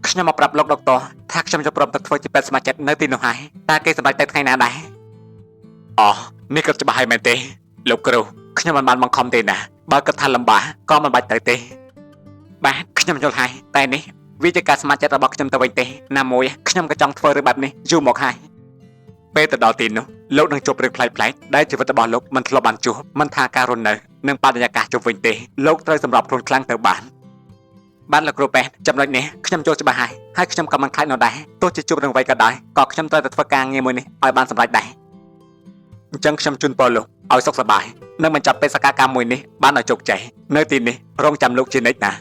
ខ្ញុំមកប្រាប់លោកដុកទ័រថាខ្ញុំចូលព្រមទៅធ្វើជាពេទ្យស្ម័គ្រចិត្តនៅទីនោះហើយតើគេសម្រេចទៅថ្ងៃណាដែរអូនេះក៏ច្បាស់ហើយមែនទេលោកគ្រូខ្ញុំមិនបានបង្ខំទេណាបើគិតថាលំបាកក៏មិនបាច់ទៅទេបាទខ្ញុំយល់ហើយតែនេះវាជាការស្ម័គ្រចិត្តរបស់ខ្ញុំទៅវិញទេណាមួយខ្ញុំក៏ចង់ធ្វើរឿងបែបនេះយូរមកហើយពេលទៅដល់ទីនោះលោកនឹងជួបរឿងប្លែកៗដែលជីវិតរបស់លោកមិនធ្លាប់បានជួបមិនថាការរស់នៅនិងបរិយាកាសជុំវិញទេលោកត្រូវសម្របខ្លួនខ្លាំងទៅបាន បាទលោកគ្រូពេទ្យចំណុចនេះខ្ញុំចូលច្បាស់ហើយហើយខ្ញុំក៏មិនខ្លាចនោះដែរទោះជាជួបរឿងអ្វីក៏ដោយក៏ខ្ញុំត្រូវតែធ្វើការងារមួយនេះឲ្យបានសម្រេចដែរអញ្ចឹងខ្ញុំជូនពរលោកឲ្យសុខសប្បាយនិងបញ្ចប់បេសកកម្មមួយនេះបានឲ្យជោគជ័យនៅទីនេះរងចាំលោកជានិច្ចណា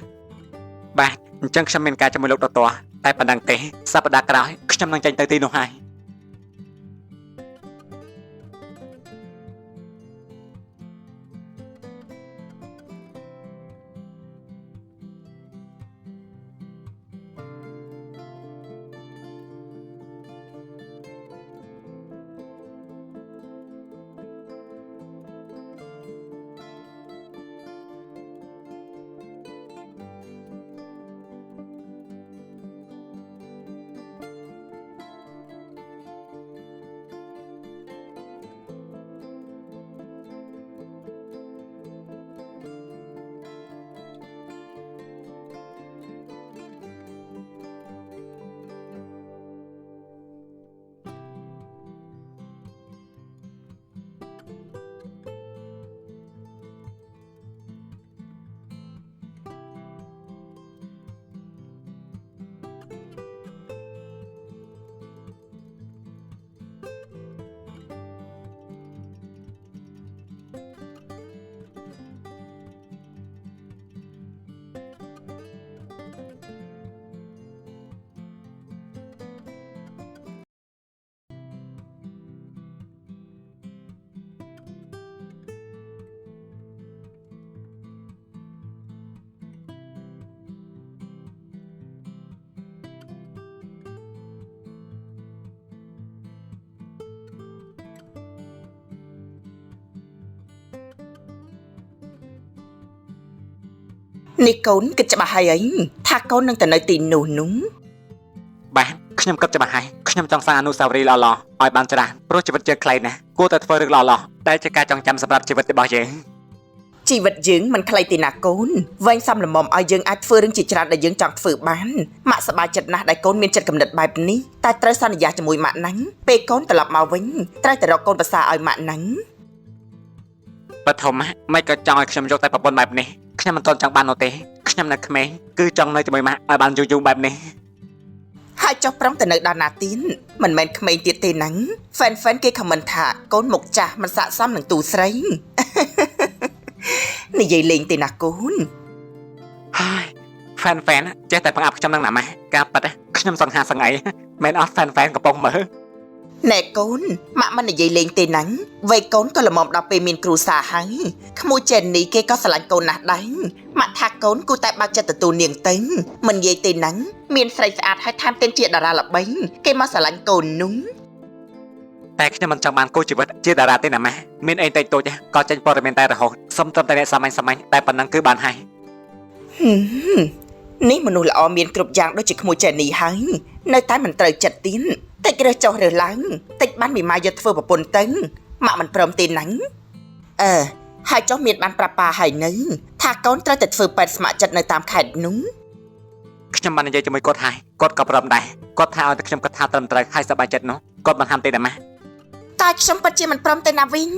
បាទអញ្ចឹងខ្ញុំមានការជាមួយលោកដុកទ័រតែប៉ុណ្ណឹងទេសប្តាហ៍ក្រោយខ្ញុំនឹងចេញទៅទីនោះហើយ នេះកូនគិតច្បាស់ហើយអីថាកូននឹងទៅនៅទីនោះនោះ បាទខ្ញុំគិតច្បាស់ហើយខ្ញុំចង់សាងអនុស្សាវរីយ៍ល្អៗឲ្យបានច្រើនព្រោះជីវិតយើងខ្លីណាស់គួរតែធ្វើរឿងល្អៗដែលជាការចងចាំសម្រាប់ជីវិតរបស់យើង ជីវិតយើងមិនខ្លីទេណាកូនវែងសំល្មមឲ្យយើងអាចធ្វើរឿងជាច្រើនដែលយើងចង់ធ្វើបានម៉ាក់សប្បាយចិត្តណាស់ដែលកូនមានចិត្តគំនិតបែបនេះតែត្រូវសន្យាជាមួយម៉ាក់ណាញ់ពេលកូនត្រឡប់មកវិញត្រូវតែរកកូនប្រសាឲ្យម៉ាក់ណាញ់ បឋមមិនក៏ចង់ឲ្យខ្ញុំយកតែប្រពន្ធបែបនេះខ្ញុំមិនទាន់ចង់បាននោះទេខ្ញុំនៅក្មេងគឺចង់នៅជាមួយម៉ាក់ឲ្យបានយូរៗបែបនេះ ហើយចុះប្រុងទៅនៅដល់ណាទៀនមិនមែនក្មេងទៀតទេណាញ់ហ្វេនហ្វេនគេខមមិនថាកូនមុខចាស់មិនស័ក្តិសមនឹងទូស្រី និយាយលេងទេណាកូន ហើយហ្វេនហ្វេនចេះតែបង្អាប់ខ្ញុំនឹងណាម៉ាក់ការប៉ັດខ្ញុំសង្ហាសង្អីមិនអត់ហ្វេនហ្វេនកំពុងមើល ណែកូនម៉ាក់មិននិយាយលេងទេណាញ់វ័យកូនក៏ល្មមដល់ពេលមានគ្រួសារហើយក្មួយចេននេះគេក៏ស្រឡាញ់កូនណាស់ដែរម៉ាក់ថាកូនគួរតែបើកចិត្តទទួលនាងទៅមិននិយាយទេណាញ់មានស្រីស្អាតហើយថែមទាំងជាតារាល្បីគេមកស្រឡាញ់កូននោះ តែខ្ញុំមិនចង់បានគូជីវិតជាតារាទេណាម៉ាក់មានអីតិចតួចក៏ចេញព័ត៌មានតែរហូតសុំត្រឹមតែអ្នកសាមញ្ញសាមញ្ញតែប៉ុណ្ណឹងគឺបានហើយ ហឹមនេះមនុស្សល្អមានគ្រប់យ៉ាងដូចជាក្មួយចេននេះហើយនៅតែមិនត្រូវចិត្តទៀតតិចរើសចុះរើសឡើងតិចបានមីម៉ាយកធ្វើប្រពន្ធទៅម៉ាក់មិនព្រមទេណាញ់អឺហើយចុះមានបានប្រាប់ប៉ាហើយនៅថាកូនត្រូវតែធ្វើពេទ្យស្ម័គ្រចិត្តនៅតាមខេត្តនោះ ខ្ញុំបាននិយាយជាមួយគាត់ហើយគាត់ក៏ព្រមដែរគាត់ថាឲ្យតែខ្ញុំគិតថាត្រឹមត្រូវហើយសប្បាយចិត្តនោះគាត់មិនហាមទេណាម៉ាក់ តែខ្ញុំពិតជាមិនព្រមទេណាវិញ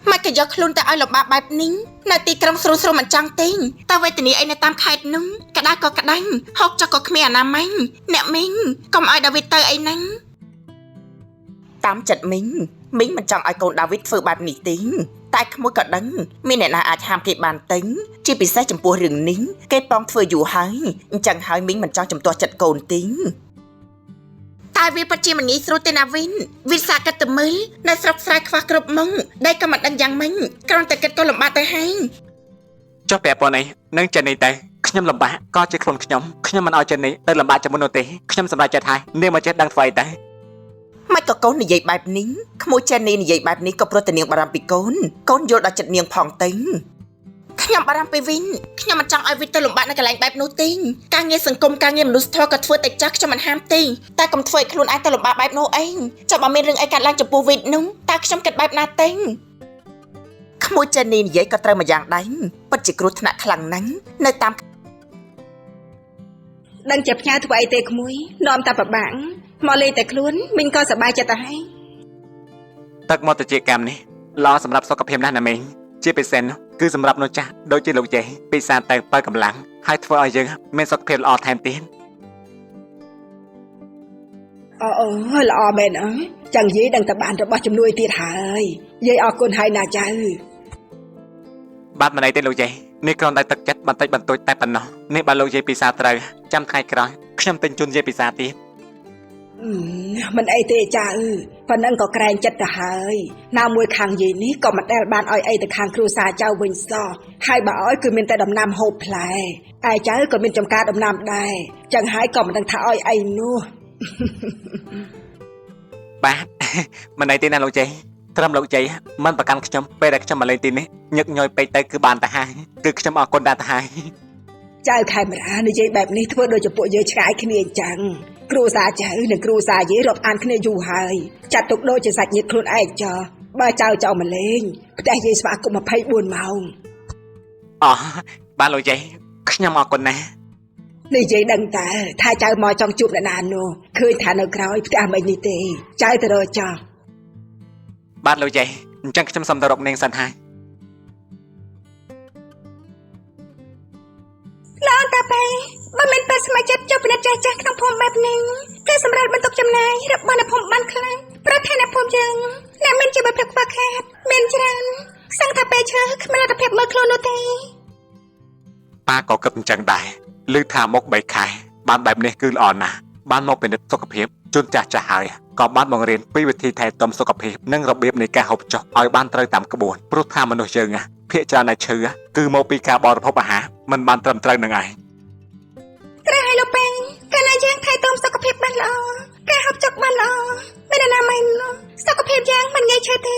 មកក៏យកខ្លួនទៅឲ្យលំបាកបែបនេះនៅទីក្រុងស្រួលស្រួលមិនចង់ទេតែវេទនាអីនៅតាមខេត្តនោះក្តៅក៏ក្តាញ់ហូបចុកក៏គ្មានអនាម័យអ្នកមីងកុំឲ្យដាវីតទៅអីណាញ់តាមចិត្តមីងមីងមិនចង់ឲ្យកូនដាវីតធ្វើបែបនេះទេតែក្មួយក៏ដឹងមានអ្នកណាអាចហាមគេបានទេជាពិសេសចំពោះរឿងនេះគេប៉ងធ្វើយូរហើយអញ្ចឹងហើយមីងមិនចង់ជំទាស់ចិត្តកូនទេតែវាពិតជាមិនងាយស្រួលទេណាវីនវិសាគិតទៅមើលនៅស្រុកស្រែខ្វះគ្រប់មុងដែលក៏មិនដឹងយ៉ាងម៉េចគ្រាន់តែគិតក៏លំបាកទៅហើយ ចុះពាក់ព័ន្ធអីនឹងចេននេះទៅខ្ញុំលំបាកក៏ជាខ្លួនខ្ញុំខ្ញុំមិនឲ្យចេននេះទៅលំបាកជាមួយនោះទេខ្ញុំសម្រេចចិត្តហើយនាងមកចេះដឹងធ្វើអីទៅ មិនក៏កូននិយាយបែបនេះក្មួយចេននេះនិយាយបែបនេះក៏ព្រោះតែនាងបារម្ភពីកូនកូនយល់ដល់ចិត្តនាងផងទៅ ខ្ញុំបារម្ភពីវិញខ្ញុំមិនចង់ឲ្យវីទៅលំបាកនៅកន្លែងបែបនោះទេការងារសង្គមការងារមនុស្សធម៌ក៏ធ្វើតែចាស់ខ្ញុំមិនហាមទេតែកុំធ្វើឲ្យខ្លួនឯងទៅលំបាកបែបនោះអីចាំបើមានរឿងអីកើតឡើងចំពោះវីនោះតើខ្ញុំគិតបែបណាទេក្មួយចេននីនិយាយក៏ត្រូវមួយយ៉ាងដែរពិតជាគ្រោះថ្នាក់ខ្លាំងណាស់នៅតាម ដឹងជាផ្ញើធ្វើអីទេក្មួយនាំតែប្របាំងមកលេងតែខ្លួនមីងក៏សប្បាយចិត្តទៅហើយ ទឹកមកតិចកម្មនេះល្អសម្រាប់សុខភាពណាស់ណាមីងជាពិសេសនោះគឺសម្រាប់មនុស្សចាស់ដូចជាលោកយាយពិសាទៅបើកម្លាំងហើយធ្វើឲ្យយើងមានសុខភាពល្អថែមទៀត អូអូល្អមែនអើចឹងយាយដឹងតែបានរបស់ជំនួយទៀតហើយយាយអរគុណហើយណាចៅ បាទមិនអីទេលោកយាយនេះគ្រាន់តែទឹកចិត្តបន្តិចបន្តួចតែប៉ុណ្ណោះនេះបើលោកយាយពិសាត្រូវចាំថ្ងៃក្រោយខ្ញុំទិញជូនយាយពិសាទៀត មិនអីទេចៅប៉ុណ្ណឹងក៏ក្រែងចិត្តទៅហើយណាមួយខាងយាយនេះក៏មិនដែលបានឲ្យអីទៅខាងគ្រួសារចៅវិញសោះហើយបើឲ្យគឺមានតែដំណាំហូបផ្លែឯចៅក៏មានចំការដំណាំដែរចឹងហើយក៏មិនដឹងថាឲ្យអីនោះ បាទ មិនអីទេណាលោកយាយត្រឹមលោកយាយមិនប្រកាន់ខ្ញុំពេលដែលខ្ញុំមកលេងទីនេះញឹកញយពេកទៅគឺបានទៅហើយគឺខ្ញុំអរគុណដែរទៅហើយ ចៅខេមរានិយាយបែបនេះធ្វើដូចជាពួកយើងឆ្ងាយគ្នាអញ្ចឹងគ្រួសារចៅនិងគ្រួសារយាយរាប់អានគ្នាយូរហើយចាត់ទុកដូចជាសាច់ញាតិខ្លួនឯងចោះបើចៅចៅមកលេងផ្ទះយាយស្វាគមន៍24ម៉ោង អោះបាទលោកយាយខ្ញុំអរគុណណាស់ និយាយដឹងតើថាចៅមកចង់ជួបអ្នកណានោះឃើញថានៅក្រោយផ្ទះមិននេះទេចៅទៅរកចោះ បាទលោកយាយអញ្ចឹងខ្ញុំសូមទៅរកនាងសិនហើយ ល្អតាប៉េបើមិនប៉ះស្ម័គ្រចិត្តចុះពិនិត្យចាស់ចាស់ក្នុងភូមិបែបនេះគឺសម្រាប់បន្ទុកចំណាយរបស់អ្នកភូមិបានខ្លាំងប្រធានអ្នកភូមិយើងអ្នកមានជីវភាពខ្វះខាតមានច្រើនសឹងថាពេលឈើគ្មានលទ្ធភាពមើលខ្លួននោះទេ ប៉ាក៏គិតអញ្ចឹងដែរឮថាមក3ខែបានបែបនេះគឺល្អណាស់បានមកពិនិត្យសុខភាពជូនចាស់ចាស់ហើយក៏បានបង្រៀនពីវិធីថែទាំសុខភាពនិងរបៀបនៃការហូបចុកឲ្យបានត្រូវតាមក្បួនព្រោះថាមនុស្សយើងណាភាគច្រើនដែលឈឺគឺមកពីការបរិភោគអាហារមិនបានត្រឹមត្រូវនឹងឯង ត្រូវហើយលោកប៉េងកាលណាយើងថែទាំសុខភាពបានល្អការហូបចុកបានល្អមានអនាម័យសុខភាពយ៉ាងមិនងាយឈឺទេ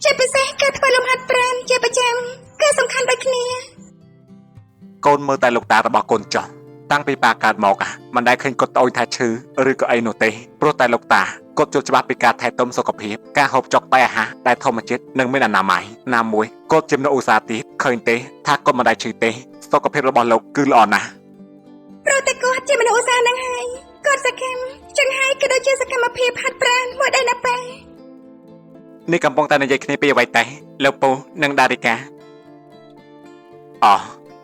ជាពិសេសការធ្វើលំហាត់ប្រាណជាប្រចាំគឺសំខាន់ដូចគ្នា កូនមើលតែលោកតារបស់កូនចោះតាំងពីប៉ាកើតមកមិនដែលឃើញគាត់ត្អូញថាឈឺឬក៏អីនោះទេព្រោះតែលោកតាគាត់យល់ច្បាស់ពីការថែទាំសុខភាពការហូបចុកតែអាហារដែលធម្មជាតិនិងមានអនាម័យណាមួយគាត់ជាមនុស្សឧស្សាហ៍ទៀតឃើញទេថាគាត់មិនដែលឈឺទេសុខភាពរបស់លោកគឺល្អណាស់ ព្រោះតែគាត់ជាមនុស្សឧស្សាហ៍នឹងហើយគាត់សកម្មចឹងហើយក៏ដូចជាសកម្មភាពហាត់ប្រាណមួយដែរណាប៉ា នេះកំពុងតែនិយាយគ្នាពីអ្វីតែលោកពូនិងដារីកាអោះ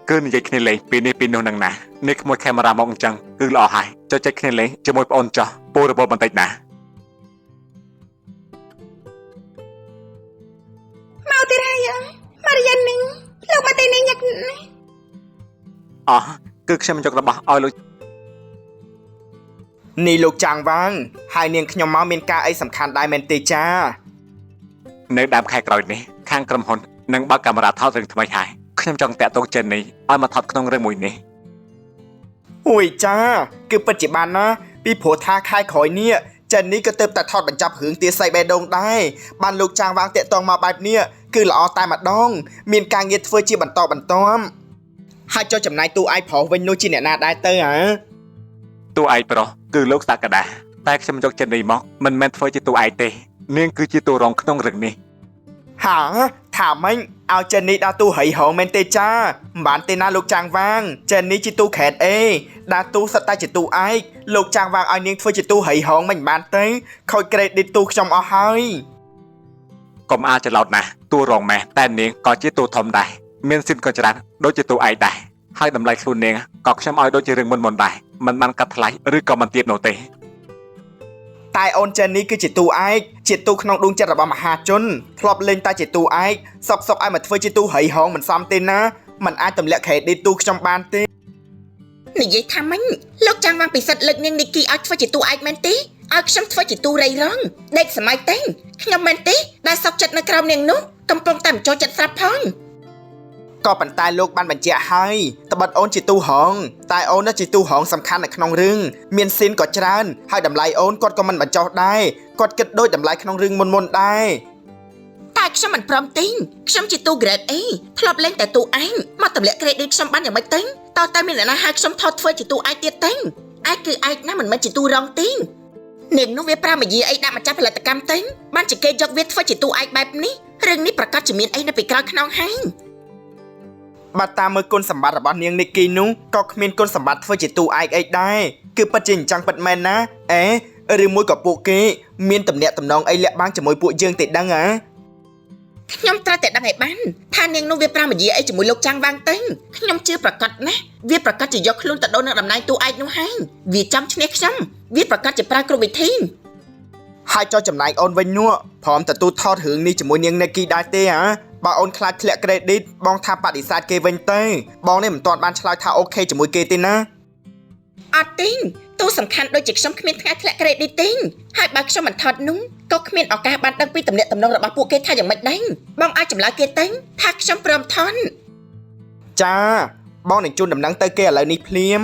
គឺនិយាយគ្នាលេងពីនេះពីនោះនឹងណានេះក្មួយកាមេរ៉ាមកអញ្ចឹងគឺល្អហើយចុចចែកគ្នាលេងជាមួយប្អូនចោះពូរវល់បន្តិចណា មកទៀតហើយម៉ារីយ៉ានីលោកមកទីនេះញឹកណាស់ អោះគឺខ្ញុំយករបស់ឲ្យលោក នេះលោកចាងវាងហើយនាងខ្ញុំមកមានការអីសំខាន់ដែរមែនទេចា នៅដើមខែក្រោយនេះខាងក្រុមហ៊ុននឹងបើកកាមេរ៉ាថតរឿងថ្មីហើយខ្ញុំចង់តាក់ទងចិននេះឲ្យមកថតក្នុងរឿងមួយនេះ អូយចាគឺពិតជាបានណាពីព្រោះថាខែក្រោយនេះចិននេះក៏ទៅតែថតបញ្ចប់រឿងទាស័យបេះដូងដែរបានលោកចាងវាងតាក់ទងមកបែបនេះគឺល្អតែម្ដងមានការងារធ្វើជាបន្តបន្ទាប់ហើយចុះចំណាយទូឯងប្រុសវិញនោះជាអ្នកណាដែរទៅហ៎ តួឯកប្រុសគឺលោកសក្តាតែខ្ញុំយកចិននេះមកមិនមែនធ្វើជាតួឯកទេនាងគឺជាតួរងក្នុងរឿងនេះ ហាថាម៉េចឲ្យចិននេះដើរទូហីហងមែនទេចាមិនបានទេណាលោកចាងវាងចិននេះជាទូខេតអេដើរទូសិតតែជាទូឯកលោកចាងវាងឲ្យនាងធ្វើជាទូហីហងមិនបានទេខូចក្រេឌីតទូខ្ញុំអស់ហើយក ុំអាចច្រឡោតណាស់តួរងម៉ែតែនាងក៏ជាតួធំដែរមានស៊ីនក៏ច្រើនដូចជាតួឯកដែរហើយតម្លៃខ្លួននាងក៏ខ្ញុំឲ្យដូចជារឿងមុនមុនដែរមិនបានកាត់ថ្លៃឬក៏មិនទៀបនោះទេ តែអូនចិននេះគឺជាទូឯកជាទូក្នុងដួងចិត្តរបស់មហាជនធ្លាប់លេងតែជាទូឯកសុកសុកឲ្យមកធ្វើជាទូហីហងមិនសមទេណាមិនអាចទម្លាក់ក្រេឌីតទូខ្ញុំបានទេ និយាយថាម៉េចលោកចាំងវាងពិសិដ្ឋលើកនាងនីគីឲ្យធ្វើជាតួឯកមែនទេឲ្យខ្ញុំធ្វើជាតួរៃរងដេកសម័យទេខ្ញុំមែនទេដែលសោកចិត្តនៅក្រោមនាងនោះកំពុងតែមិនចូលចិត្តស្រាប់ផង ក៏ប៉ុន្តែលោកបានបញ្ជាក់ហើយត្បិតអូនជាទូហងតែអូនน่ะជាទូហងសំខាន់នៅក្នុងរឿងមានស៊ីនក៏ច្រើនហើយតម្លៃអូនគាត់ក៏មិនបញ្ចុះដែរគាត់គិតដូចតម្លៃក្នុងរឿងមុនៗដែរ តែ តែខ្ញុំមិនព្រមទេខ្ញុំជាតួ grade A ធ្លាប់លេងតែតួឯងមកទម្លាក់ credit ខ្ញុំបានយ៉ាងម៉េចទេតើតើមានអ្នកណាហៅខ្ញុំថតធ្វើជាតួឯងទៀតទេឯងគឺឯងណាមិនមែនជាតួរងទេនាងនោះវាប្រាមយាអីដាក់ម្ចាស់ផលិតកម្មទេបានជាគេយកវាធ្វើជាតួឯងបែបនេះរឿងនេះប្រកាសជាមានអីនៅពីក្រោយខ្នងហើយ បើតាមមើលគុណសម្បត្តិរបស់នាងនីគីនោះក៏គ្មានគុណសម្បត្តិធ្វើជាតួឯកអីដែរគឺពិតជាអញ្ចឹងពិតមែនណាអេឬមួយក៏ពួកគេមានតំណែងតំណងអីលាក់បាំងជាមួយពួកយើងទេដឹងហ៎ ខ្ញុំត្រូវតែដឹងឲ្យបានថានាងនោះវាប្រាមយាអីជាមួយលោកចាងវាងទេខ្ញុំជឿប្រកាសណាស់វាប្រកាសជាយកខ្លួនទៅដូរនឹងតំណែងតួឯកនោះហើយវាចាំឈ្នះខ្ញុំវាប្រកាសជាប្រើគ្រប់វិធី ហើយចុះចំណែកអូនវិញនោះព្រមទទួលថតរឿងនេះជាមួយនាងនីគីដែរទេហ៎បើអូនខ្លាចធ្លាក់ credit បងថាបដិសេធគេវិញទេបងនេះមិនទាន់បានឆ្លើយថា OK ជាមួយគេទេណា អត់ទេតួសំខាន់ដូចជាខ្ញុំគ្មានថ្ងៃធ្លាក់ credit ទេហើយបើខ្ញុំមិនថតនោះក៏គ្មានឱកាសបានដឹងពីទំនាក់ទំនងរបស់ពួកគេថាយ៉ាងម៉េចដែរបងឲ្យចម្លើយគេទេថាខ្ញុំព្រមថត ចាបងនឹងជូនដំណឹងទៅគេឥឡូវនេះភ្លាម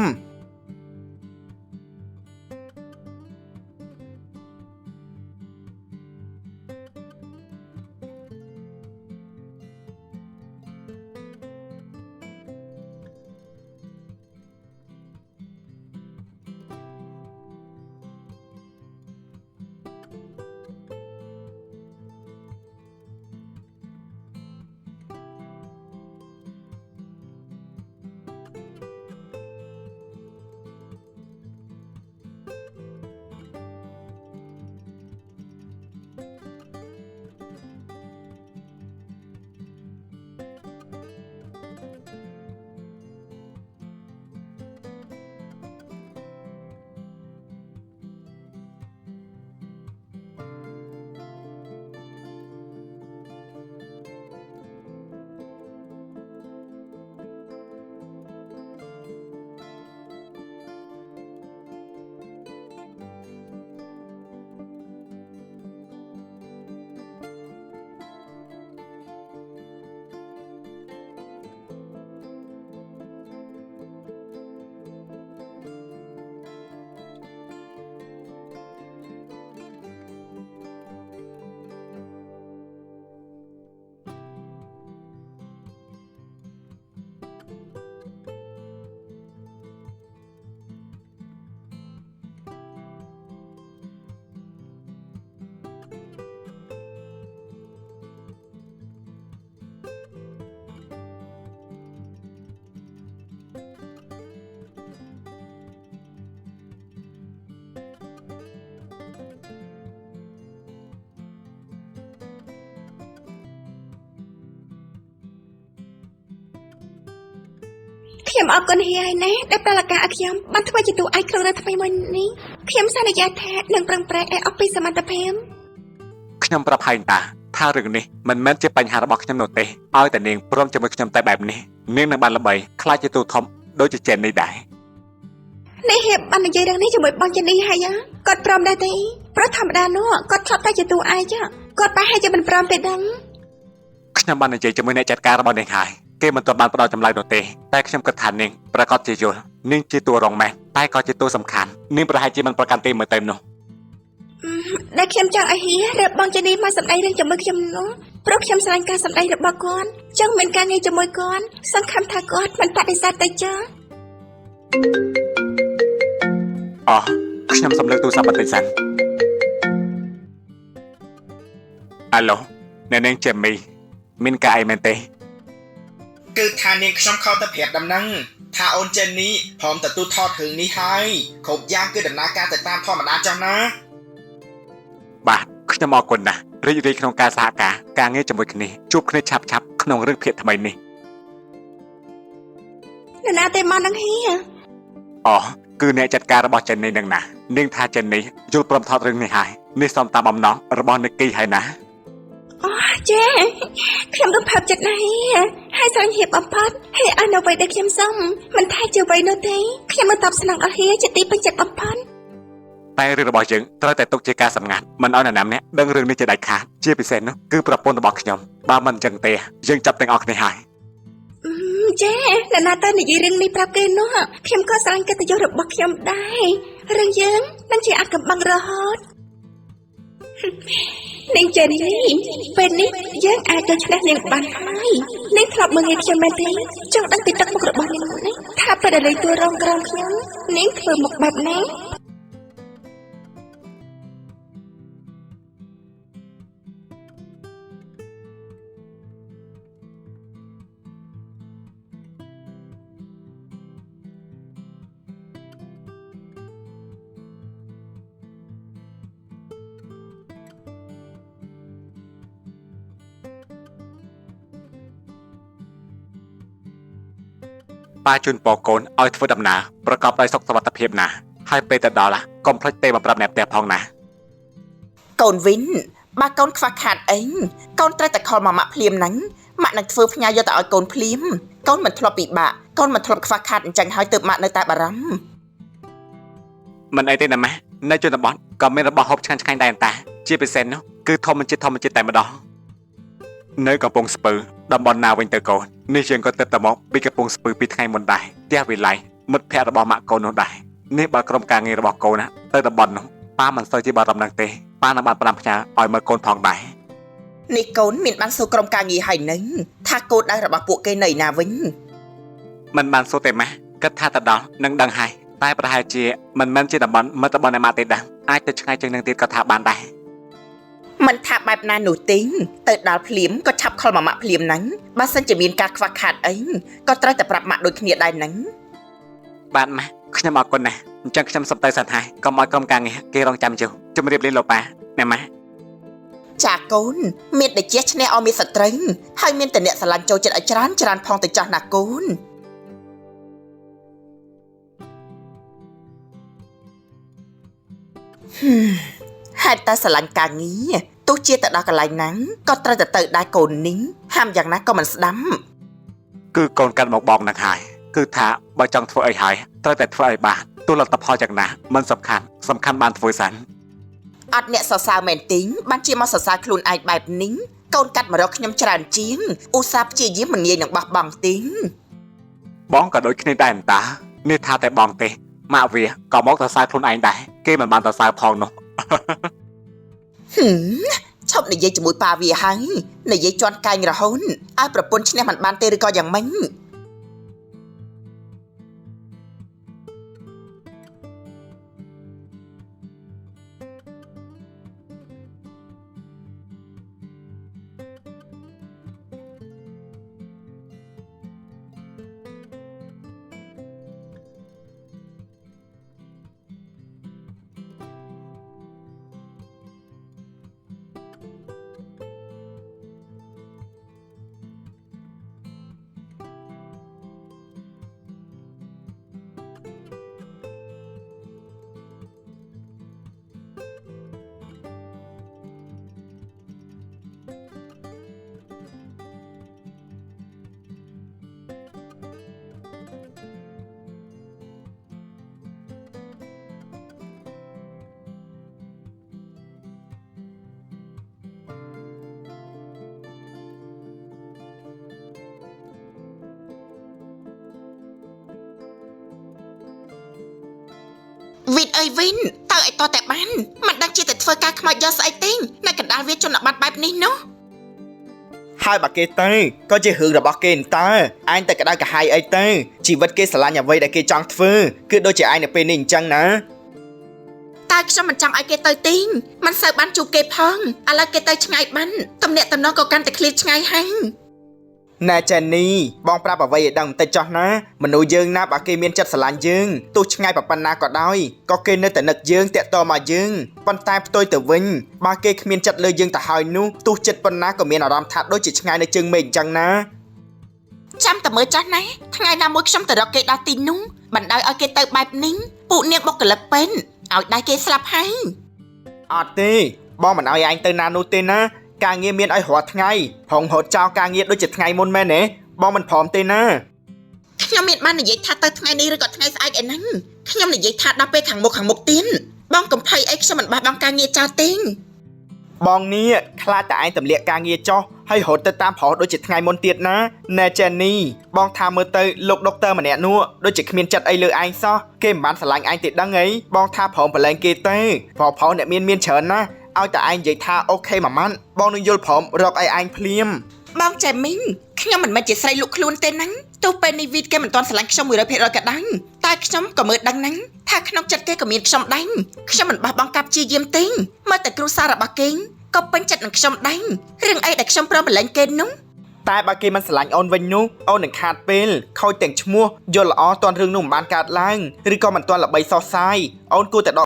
ខ្ញុំអរគុណហៀហើយណាដែលផ្ដល់ឱកាសឲ្យខ្ញុំបានធ្វើជាតួឯកក្នុងរឿងថ្មីមួយនេះខ្ញុំសន្យាថានឹងប្រឹងប្រែងឲ្យអស់ពីសមត្ថភាព ខ្ញុំប្រាប់ហើយតាថារឿងនេះមិនមែនជាបញ្ហារបស់ខ្ញុំនោះទេឲ្យតែនាងព្រមជាមួយខ្ញុំតែបែបនេះនាងនឹងបានល្បីខ្លាចជាទូធំដូចជាចេននេះដែរ នេះហៀបបាននិយាយរឿងនេះជាមួយបងជនីហើយហ៎គាត់ព្រមដែរទេព្រោះធម្មតានោះគាត់ធ្លាប់តែជាតួឯកគាត់ប្រហែលជាមិនព្រមទេដឹង ខ្ញុំបាននិយាយជាមួយអ្នកចាត់ការរបស់នាងហើយគេមិនទាន់បានផ្ដល់ចម្លើយនោះទេតែខ្ញុំគិតថានាងប្រកាសជាយល់នាងជាតួរងមែនតែក៏ជាតួសំខាន់នាងប្រហែលជាមិនប្រកាន់ទេមើលទៅនោះ ដែលខ្ញុំចង់ឲ្យហៀរើបងជនីមកសម្ដែងរឿងជាមួយខ្ញុំនោះព្រោះខ្ញុំស្រឡាញ់ការសម្ដែងរបស់គាត់ចង់មានការងារជាមួយគាត់សង្ឃឹមថាគាត់មិនបដិសេធទេចា៎ អោះខ្ញុំសំលើកទូរស័ព្ទបន្តិចសិនអាឡូអ្នកនាងជេមីមានការអីមែនទេ គឺថានាងខ្ញុំខំទៅប្រាប់ដំណឹងថាអូនចេននេះព្រមទទួលថតរឿងនេះហើយគ្រប់យ៉ាងគឺដំណើរការទៅតាមធម្មតាចុះណា បាទខ្ញុំអរគុណណាស់រីករាយក្នុងការសហការការងារជាមួយគ្នាជួបគ្នាឆាប់ៗក្នុងរឿងភាគថ្មីនេះ នរណាទេមកនឹងហៀ អូគឺអ្នកចាត់ការរបស់ចេននេះនឹងណានាងថាចេននេះយល់ព្រមថតរឿងនេះហើយនេះសមតាមបំណងរបស់និកគីហើយណា អូចាខ្ញុំរំភើបចិត្តណាស់ហៀហើយស្រឡាញ់ហៀបបំផុតហៀអស់នៅអ្វីដែលខ្ញុំសុំមិនថាជាអ្វីនោះទេខ្ញុំនឹងតបស្នងដល់ហៀជាទីពេញចិត្តបំផុត តែរឿងរបស់យើងត្រូវតែទុកជាការសម្ងាត់មិនឲ្យនរណាម្នាក់ដឹងរឿងនេះជាដាច់ខាតជាពិសេសនោះគឺប្រពន្ធរបស់ខ្ញុំបើមិនអញ្ចឹងទេយើងចាប់ទាំងអស់គ្នាហើយ ចានរណាទៅនិយាយរឿងនេះប្រាប់គេនោះខ្ញុំក៏ស្រឡាញ់កិត្តិយសរបស់ខ្ញុំដែររឿងយើងនឹងជាអាចកំបាំងរហូត នាងចេននេះពេលនេះយើងអាចយកឈ្នះនាងបានហើយនាងធ្លាប់មើលងាយខ្ញុំមែនទេចង់ដឹងពីទឹកមុខរបស់នាងនេះថាពេលដែលលេងតួរងក្រោមខ្ញុំនាងធ្វើមុខបែបណា ប៉ាជូនពរកូនឲ្យធ្វើដំណើរប្រកបដោយសុខសុវត្ថិភាពណាហើយពេលទៅដល់កុំភ្លេចទេមកប្រាប់អ្នកផ្ទះផងណា កូនវិនបើកូនខ្វះខាតអីកូនត្រូវតែខលមកម៉ាក់ភ្លាមហ្នឹងម៉ាក់នឹងធ្វើផ្ញើយកទៅឲ្យកូនភ្លាមកូនមិនធ្លាប់ពិបាកកូនមិនធ្លាប់ខ្វះខាតអញ្ចឹងហើយទើបម៉ាក់នៅតែបារម្ភ មិនអីទេណាម៉ាក់នៅជនបទក៏មានរបស់ហូបឆ្ងាញ់ៗដែរតាជាពិសេសនោះគឺធម្មជាតិតែម្ដងនៅកំពង់ស្ពឺតំបន់ណាវិញទៅកូននេះយើងក៏ទៅតែមកពីកំពង់ស្ពឺពីថ្ងៃមុនដែរផ្ទះវិល័យមិត្តភ័ក្តិរបស់ម៉ាក់កូននោះដែរនេះបើក្រុមការងាររបស់កូនណាទៅតំបន់នោះប៉ាមិនសូវជាបារម្ភនឹងទេប៉ានឹងបានផ្ដាំផ្ញើឲ្យមើលកូនផងដែរ នេះកូនមានបានសួរក្រុមការងារហើយនឹងថាគោលដៅរបស់ពួកគេនៅណាវិញ មិនបានសួរទេម៉ាក់គិតថាទៅដល់នឹងដឹងហើយតែប្រហែលជាមិនមែនជាតំបន់មិត្តរបស់អ្នកម៉ាក់ទេដែរអាចទៅឆ្ងាយជាងនឹងទៀតក៏ថាបានដែរ មិនថាបែបណានោះទេទៅដល់ភ្លាមក៏ឆាប់ខលមកម៉ាក់ភ្លាមហ្នឹងបើសិនជាមានការខ្វះខាតអីក៏ត្រូវតែប្រាប់ម៉ាក់ដូចគ្នាដែរហ្នឹង បាទម៉ាក់ខ្ញុំអរគុណណាស់អញ្ចឹងខ្ញុំសុំទៅសិនហើយកុំឲ្យក្រុមការងារគេរងចាំយូរជម្រាបលាលោកប៉ាអ្នកម៉ាក់ ចាកូនមានតែជាឈ្នះឲ្យមានសត្រូវហើយមានតែអ្នកស្រឡាញ់ចូលចិត្តឲ្យច្រើនច្រើនផងទៅចាស់ណាកូនហេតុតែស្រឡាញ់ការងារទោះជាទៅដល់កន្លែងហ្នឹងក៏ត្រូវតែទៅដែរកូននេះហាមយ៉ាងណាក៏មិនស្ដាប់ គឺកូនកាត់មកបងនឹងហើយគឺថាបើចង់ធ្វើអីហើយត្រូវតែធ្វើឲ្យបានទោះលទ្ធផលយ៉ាងណាមិនសំខាន់បានធ្វើសិន អត់អ្នកសរសើរមែនទេបានជាមកសរសើរខ្លួនឯងបែបនេះកូនកាត់មករកខ្ញុំច្រើនជាងឧស្សាហ៍ព្យាយាមមិនងាយនឹងបោះបង់ទេ បងក៏ដូចគ្នាដែរតានេះថាតែបងទេម៉ាក់វាក៏មកសរសើរខ្លួនឯងដែរគេមិនបានសរសើរផងនោះ ឈប់និយាយជាមួយប៉ាវាហើយនិយាយជន់កែងរហូតឲ្យប្រពន្ធឈ្នះមិនបានទេឬក៏យ៉ាងម៉េច វីនអើយវីនតើឲ្យតតែបានមិនដឹងជាតែធ្វើការខ្មោចយកស្អីទេនៅកណ្ដាលវាជនបទបែបនេះនោះ ហើយបើគេទៅក៏ជារឿងរបស់គេតើឯងតែក្តៅក្រហាយអីទៅជីវិតគេស្រឡាញ់អ្វីដែលគេចង់ធ្វើគឺដូចជាឯងនៅពេលនេះអញ្ចឹងណា តើខ្ញុំមិនចង់ឲ្យគេទៅទេមិនសូវបានជួបគេផងឥឡូវគេទៅឆ្ងាយបានទំនាក់ទំនងក៏កាន់តែឃ្លាតឆ្ងាយហើយ ណែចេននីបងប្រាប់អ្វីឲ្យដឹងបន្តិចចោះណាមនុស្សយើងណាបើគេមានចិត្តស្រឡាញ់យើងទោះឆ្ងាយប៉ុណ្ណាក៏ដោយក៏គេនៅតែនឹកយើងតាក់ទងមកយើងប៉ុន្តែផ្ទុយទៅវិញបើគេគ្មានចិត្តលើយើងទៅហើយនោះទោះចិត្តប៉ុណ្ណាក៏មានអារម្មណ៍ថាដូចជាឆ្ងាយនៅជើងមេឃអញ្ចឹងណា ចាំតែមើលចាស់ណាថ្ងៃណាមួយខ្ញុំទៅរកគេដល់ទីនោះបណ្ដោយឲ្យគេទៅបែបនេះពួកនាងបុគ្គលិកពេនឲ្យដៃគេស្លាប់ហើយ អត់ទេបងមិនឲ្យឯងទៅណានោះទេណាការងារមានឲ្យរាល់ថ្ងៃផងរត់ចោលការងារដូចជាថ្ងៃមុនមែនទេបងមិនព្រមទេណា ខ្ញុំមានបាននិយាយថាទៅថ្ងៃនេះឬក៏ថ្ងៃស្អែកឯហ្នឹងខ្ញុំនិយាយថាដល់ពេលខាងមុខទៀតបងកំភៃអីខ្ញុំមិនបោះបង់ការងារចោលទេ បងនេះខ្លាចតែឯងទម្លាក់ការងារចុះហើយរត់ទៅតាមប្រុសដូចជាថ្ងៃមុនទៀតណាណែចេននីបងថាមើលទៅលោកដុកទ័រម្នាក់នោះដូចជាគ្មានចិត្តអីលើឯងសោះគេមិនបានស្រឡាញ់ឯងទេដឹងអីបងថាព្រមប្រឡែងគេទេព្រោះប្រុសអ្នកមានច្រើនណាស់ ឲ្យតែឯងនិយាយថា OK មួយម៉ាត់បងនឹងយល់ព្រមរកឲ្យឯងភ្លាម បងចែមីងខ្ញុំមិនមែនជាស្រីលក់ខ្លួនទេណាទោះពេលនេះវីតគេមិនទាន់ស្រឡាញ់ខ្ញុំ100%ក៏ដោយតែខ្ញុំក៏មើលដឹងណាថាក្នុងចិត្តគេក៏មានខ្ញុំដែរខ្ញុំមិនបោះបង់ការព្យាយាមទេមើលតែគ្រួសាររបស់គេក៏ពេញចិត្តនឹងខ្ញុំដែររឿងអីដែលខ្ញុំព្រមប្រឡែងគេនោះ តែបើគេមិនស្រឡាញ់អូនវិញនោះអូននឹងខាតពេលខូចទាំងឈ្មោះយល់ល្អទាន់រឿងនោះមិនបានកើតឡើងឬក៏មិនទាន់ល្បីសោះសាយអូនគួរតែដក